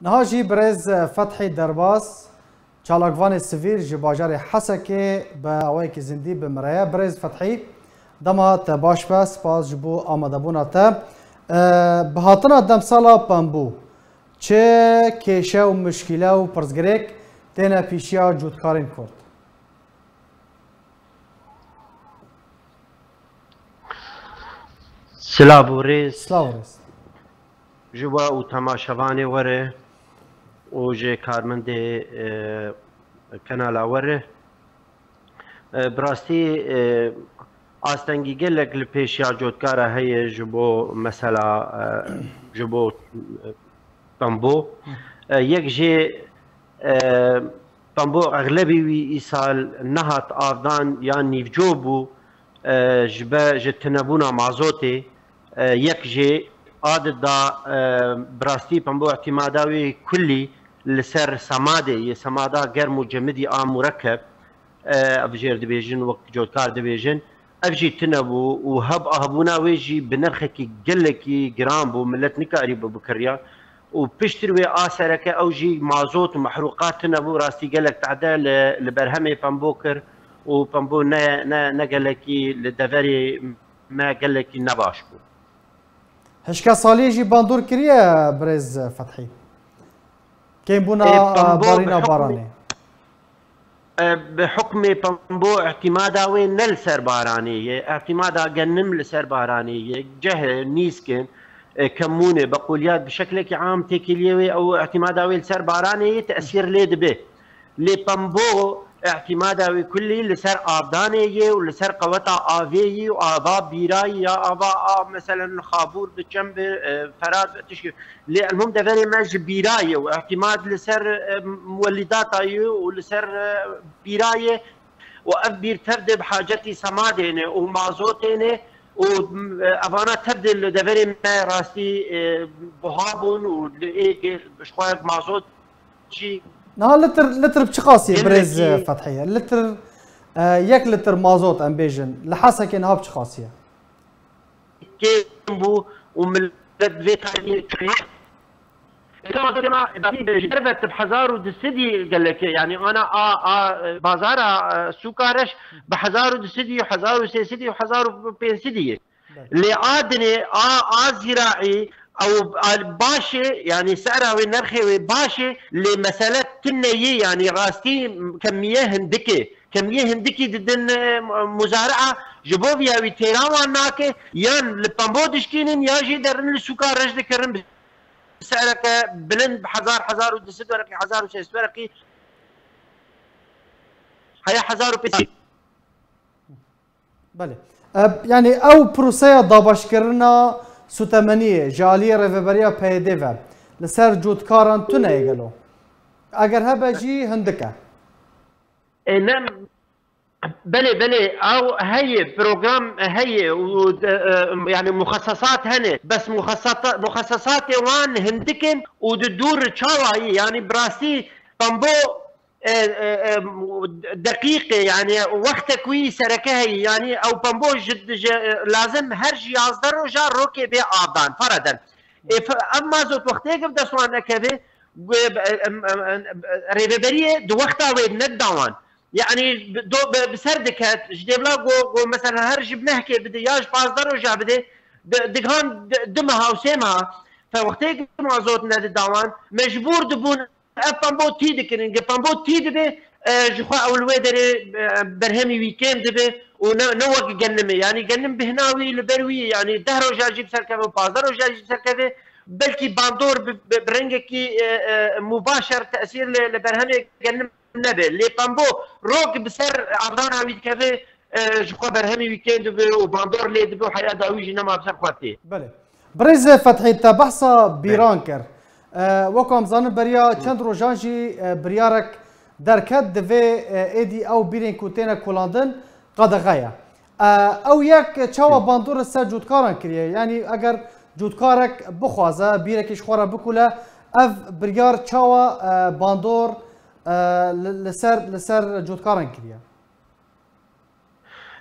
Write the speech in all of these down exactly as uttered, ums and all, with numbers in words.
Niha jî birêz Fethî Derbas, çalakvanê sivîl ji bajarê Hesekê bi awayekî zindî bi min re ye. Birêz Fethî, dema te baş be, spas ji bo amadebûna te. E, bi hatina demsala Pembû, çi kêşe û mişkîle û pirsgirêk têne pîşiya cotkarên Kurd? Silav û rêz. Silav û rêz. Ji we û temaşevanê we re û ji karmendê, e, kanala we re. E, bi rastî, e, astengî gelek li pêşiya cotkara heye ji bo mesela, e, ji bo, e, Pembo. E, yek jê, e, Pembo exlebî wî îsal nehat avdan yan nîvco bû, e, ji be, ji tinebûna mazotê, e, yek jê a dida, e, bi rastî Pembo îtîmada wê kulî li ser semadê yê, semada germ û cemidî a murekeb, e, ev jêr dibêjin, wek cotkar dibêjin, ev jî tune bû û heb-, hebûna wê jî bi nirxekî gelekî giran bû, milet nikarîbû bikiriya. Û piştir wê a sereke ew jî mazot û mehrûqat tune bû, rastî gelek tehde li, li berhemê Pembo kir û Pembo ne, ne, ne gelekî li deverê me gelekî nebaş bû. Hişka saliyê jî bandor kiriye birêz Fethî. Kêmbûna, Ê, Pembo e, barîna bi hukmê, baranê. E, bi hukmê Pembo îtîmada wê ne li ser baranê ye. Îtîmada genim li ser baranê ye. Ceh e, nîsk in, e, kemûn e, beqûliyat bi şeklekî am têkiliyê wê ew îtîmada wê li ser baranê ye, tesîr lê dibe. Lê Pembo îtîmada wê kulî li ser avdanê ye û li ser qeweta avê yî û ava bîrayî ya ava a, meselen, li Xabûr bi çem bi, e, Ferat bi tişkî. Lê elmûm deverê me ji bîra ye û îtîmad li ser, e, muwelîdata ye û li ser, e, bîra ye û ev bîr tev de bi hacetî semadê ne û mazotê ne û, e, evana tev de li deverê me rastî, e, buha bûn û li ê ji xwe mazot jî. Niha litir, litir bi çi qasî ye, birêz Fethî? Litir, e, yek litir mazot em bêjin, li Hesekê niha bi çi qasî ye? Kêm bû û millet vê tarî çûye. Êta mazotê me, ji derve bi hezar û du sedî gelek e, yanî ana a, a, bazara, e, sûka reş bi hezar û du sedî, hezar û sê sedî û hezar û pênc sedî ye. Lê a dinê a, a zîraî ew a, baş e, yanî sera wê, nerxê wê baş e, lê mesele tune ye, yanî rastî kemiye hindik e. Kemiye hindikî didin, e, muzari'a, ji bo viya wî têra wan nake, yan li Pembo dişkînin, yan jî derin li sûka reş dikirin bi sereke bilind bi hezar, hezar û du sed wereqî, hezar û sê sed wereqî, heya hezar û pênc sed. Belê. E, yanî ew proseya dabeşkirina sûtemeniyê ji aliyê rêveberiya P Y D ve li ser cotkaran tune ye gelo? Eger hebe jî hindik e. E, ne, belê, belê, ew heye, program heye û, e, e, yanî muxesesat hene. Bes muxesesata-, muxesesatê wan hindik in û di dûr çawa yî, yanî bi rastî Pembo e, e, e, deqîqê, yanî wextek wî sereke heye, yanî ew Pembo ji, ji, lazim her ji yazdeh roja rokê bê avdan, fereden. Ê, fe-, ev mazot wextê bi dest wan nekeve, gu-, em, em, em, rêveberiyê di wexta wê nedida wan. Yanî bi, do, bi, bi ser diket, ji dêvla go, go mesela her ji nehkê bide ya ji pazdeh roja bide, di, digihan di, du meha û sê meha, fe wextê mazot nedida wan, mecbûr dibûn ev pembo tî dikirin. Ge pembo tî dibe, e, ji xwe ew li wê derê, e, berhemî wî kêm dibe û ne, ne wek genimê. Yanî genim bihna wî li ber wî, yanî deh roja jî bi ser keve û pazdeh roja jî bi ser keve. Belkî bandor bi, bi, bi rengekî, e, e, mubaşer tesîr li, li berhemê genim nebe. Lê pembo rok bi ser avdana wî dikeve, e, ji xwe berhemê wî kêm dibe û bandor lê dibe û heya dawî jî nema bi ser xwe tê. Belê. Birêz Fethî, te behsa bîran kir. E, wekam zanin beriya çend rojan jî, e, biryarek derket, divê, e, êdî ew bîrên ku têne kolandin qedexe ye. E, ew yek çawa bandor li ser cotkaran kiriye? Yanî eger cotkarek bixwaze bîrekî ji xwe re bikule, ev biryar çawa, e, bandor, e, li, li ser, li ser cotkaran kiriye?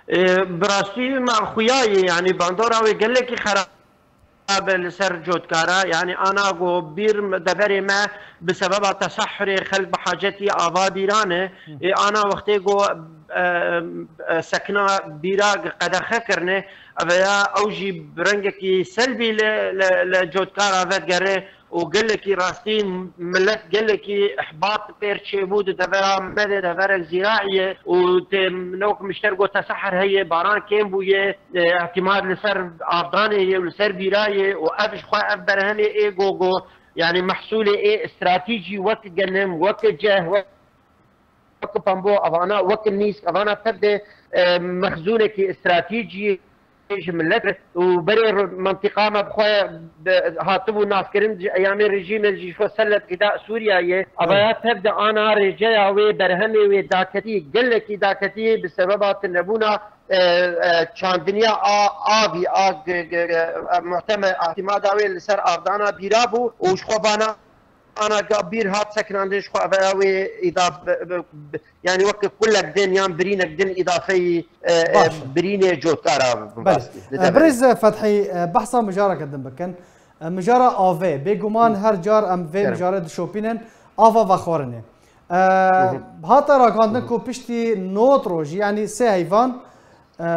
E, bi rastî me xuya ye, yanî bandora wê gelekî xera-, be li ser cotkara, yanî ana go bîr deverê me bi sebeba tesahurê xelk bi hacetî ava bîran e. Ê ana wextê go, e, e, sekina bîra qedexe kirine, ev ya ew jî bi rengekî selbî li, li, li cotkara vedigere û gelekî rastî millet gelekî ihbat pêr çêbû di devera me de, deverek zîraî ye û tê ne wek mişter go tesahur heye, baran kêm bûye, e, îtimad li ser avdanê ye û li ser bîra ye û ev ji xwe ev berhemê ê go go, yanî mehsûlê ê stratejî wek genim, wek ceh, wek pembo, evana wek nîsk, evana tev de, e, mexzûnekî stratejî ji millet û berê ro-, mentiqa me bi xwe bi, hatibû naskirin ji eyamê rejîmê jî xwe selet gida Sûriya ye. Ava ya tev de ana rêceya wê berhemê wê daketî, gelekî daketî bi sebeba tunebûna e, e, çandiniya a, avî, a, g-, g-, g-, e, muhteme îtimada wê li ser avdana bîra bû û ji xwe vana ana ga bîr hat sekinandin, ji xwe ev wê îda-, b-, b-, b-, yanî wek kulek din yan birînek din îdafeyî, e, e, Baş. birînê cotkara Belê. bibastî. E, Birêz Fethî, e, behsa mijareke din bikin. E, mijara avê, bêguman her car em vê Kerem. mijarê dişopînin, ava vexwarinê. E, Hı hı. hate ragandin Hı hı. ku piştî nod rojî, yanî sê heyvan, e, Hı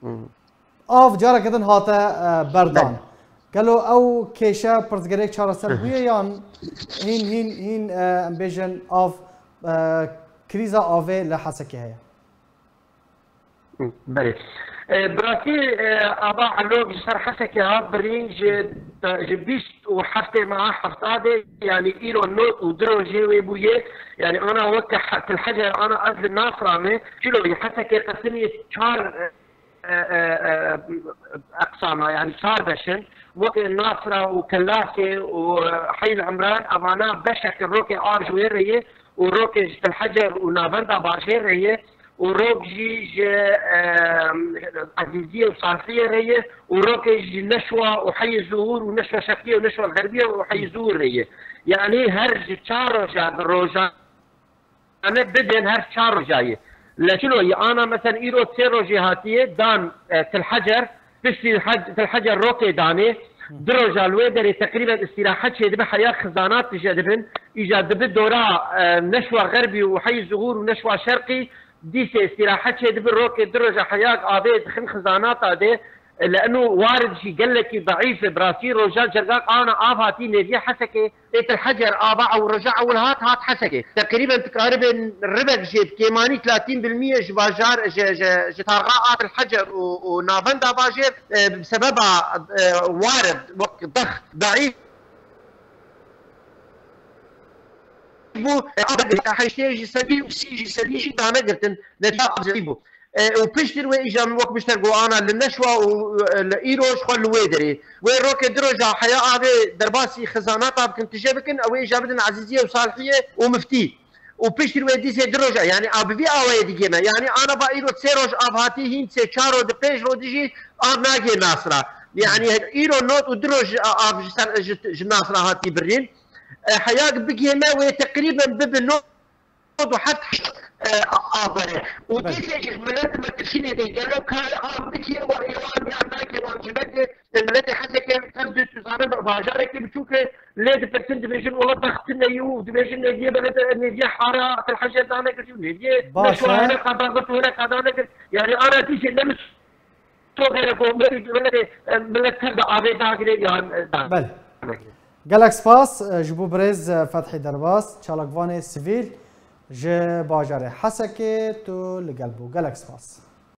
hı. av careke din hate, e, berdan. Belê. Gelo ew kêşe pirsgirêk çareser Hı hı. bûye yan hîn, hîn, hîn, e, em bêjin av, e, krîza avê li Hesekê heye? Belê. E, bi rastî, e, ava Elok ji ser Hesekê hat birîn ji, ji bîst û heftê meha heftadê, yanî îro nod û du rojê wê bûye. Yanî ana weke he-, Til Hecer ana ez li nas rame, çilo yê Hesekê qesimî çar, e, e, e, e, eqsama, yanî çar beş in. Weke Nasra û Kelasê û, e, Heyl Emran, evana beşeke rokê av ji wê re ye û rokê ji Til Hecer û navenda bajêr re ye. û rok jî ji, em, Ezîziyê û Salhiyê re ye û rokê ji Neşwa û Heyê Zuhûr û Neşwa Şerqiyê û Neşwa Xerbiyê û Heyê Zuhûr re ye. Yanî her ji çar roja di rojane bidên her çar roja ye. Leçilo ye ana, mesela îro sê rojê hatiye dan, e, Til Hecer, Piştî Hec-, Til Hecer rokê danê, Hı. du roja li wê derê teqrîben îstîrahet çêdibe, heya xizanat tije dibin. Îca dibi dora, e, Neşwa Xerbî û Heyî Zuhûr û Neşwa Şerqî, dîsê îstîrahet çêdibe, rokê du roja heya avê dixin xizanata de, e, li eno warid jî gelekî deîf e, bi rastî roja cerga qana av hatî nêviyê Hesekê. Ê Til Hecer ava ew roja ewil hat, hat Hesekê. Teqrîben dikaribin ribek jê bi kêmanî thelathîn bil mîye ji bajar, ji, ji, ji tarxa a Til Hecer û, û navenda bajêr, e, bi sebeba, e, warid wek dex, deîf bû, e, av girtin, heştê ji sedî û sî ji sedî jî dane girtin, netîca avzerî bû. E, û piştir wê îja min wek mişter got ana li Neşwa û, e, li îro ji xwe li wê derê. Wê rokê du roja heya avê derbasî xizanata bikin, tije bikin, ew ê îja bidin Ezîziyê û Salhiyê û Miftî. Û piştir wê dîsê du roja, yanî a bi vî awayê digê me. Yanî ana va îro sê roj av hatî, hîn sê çar roj di pênc roj dijî av nagê Nasra. Yanî îro nod û du roj av ji ser, ji, ji Nasra hatî birîn. E, heya bigê me wê teqrîben bibi nod û heft, e, avere. Û Belê. dîsê jî milet me tirşînê de gelo kar av bikê wan ê wan ya nake wan ji me de, e, miletê Hesekê tev de tu zanin bajarekî biçûk e, lê dipirsin dibêjin wela bext tune ye û dibêjin nêviyê belede, nêviyê hara Til Hecer dane kir û nêviyê Baş e. neşwa hene qada girt û hene qada nekir. Yani ana dîsê ne Toxêre ku millet, millet, millet tev de avê dagirê yan, e, da. Belê. Gelek spas, e, ji bo birêz, e, Fethî Derbas, çalakvanê sivîl ji bajarê Hesekê tu li gel bû. Gelek spas.